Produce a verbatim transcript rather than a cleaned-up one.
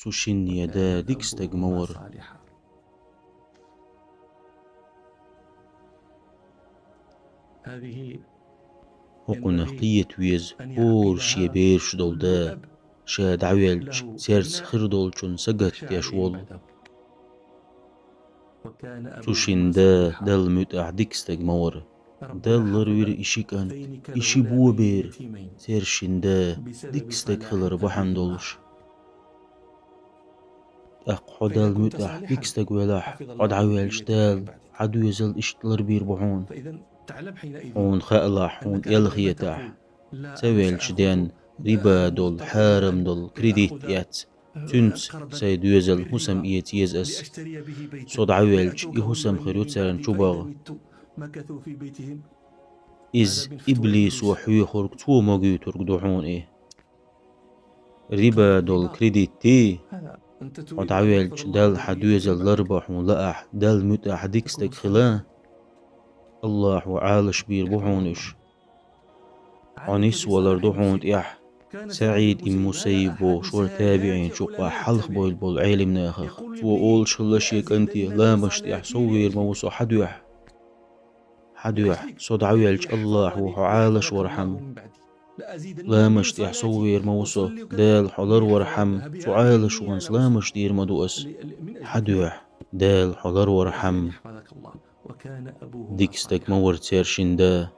Цу шинне да дика стаг ма вара. ХӀокхунах кхета веза хӀора шен бераш дола да, ша дӀавелча, царца хир долчунна сагатдеш волу. Цу шин да Далла муьтӀахь дика стаг ма вара. Далла ларвира и ши кӀант, и ши бо бер, церан шин да дика стаг хилар бахьана долуш. ТӀаккха хьо Далла муьтӀахь дика стаг велахь, хьо дӀавелча, Дала хьан доьзал иштта ларбийр бу хьуна. Хьуна хаалахь, хьуна кӀелхетахь, ца велча ден риба долу, хьарам долу кредит эцна, цуьнца сайн доьзал хӀусам эца еза ас. Со дӀавелча, и хӀусам хир ю царна чу баха. Иза иблисо хьоьхург, цо магуьйтург ду хьуна и. Риба долу кредитий, хьо дӀавелча, Далла хьан доьзал ларбан хьуна лаахь, Далла муьтӀахь дика стаг хила, Аллахьо Ӏалаш бийр бу хьуна уьш. Хьо нисвалар ду хьуна тӀехь. СаӀид ибн Мусаййиб бохуш вара табиӀинчу юкъахь хьалха бевлла болу Ӏелимнахах. Цо олуш хилла шен кӀанте: «Ламазаш тӀехь соввер ма ву со, хьан дуьхьа? Хьан дуьхьа, со дӀавелча, Аллахьо хьо Ӏалаш вархьама. Ламазаш тӀехь соввер ма ву со, Дала хьо ларвархьама, цу Ӏалашонца ламазаш дийр ма ду ас. Хьан дуьхьа, Дала хьо ларвархьама». Дика стаг ма вара церан шин да.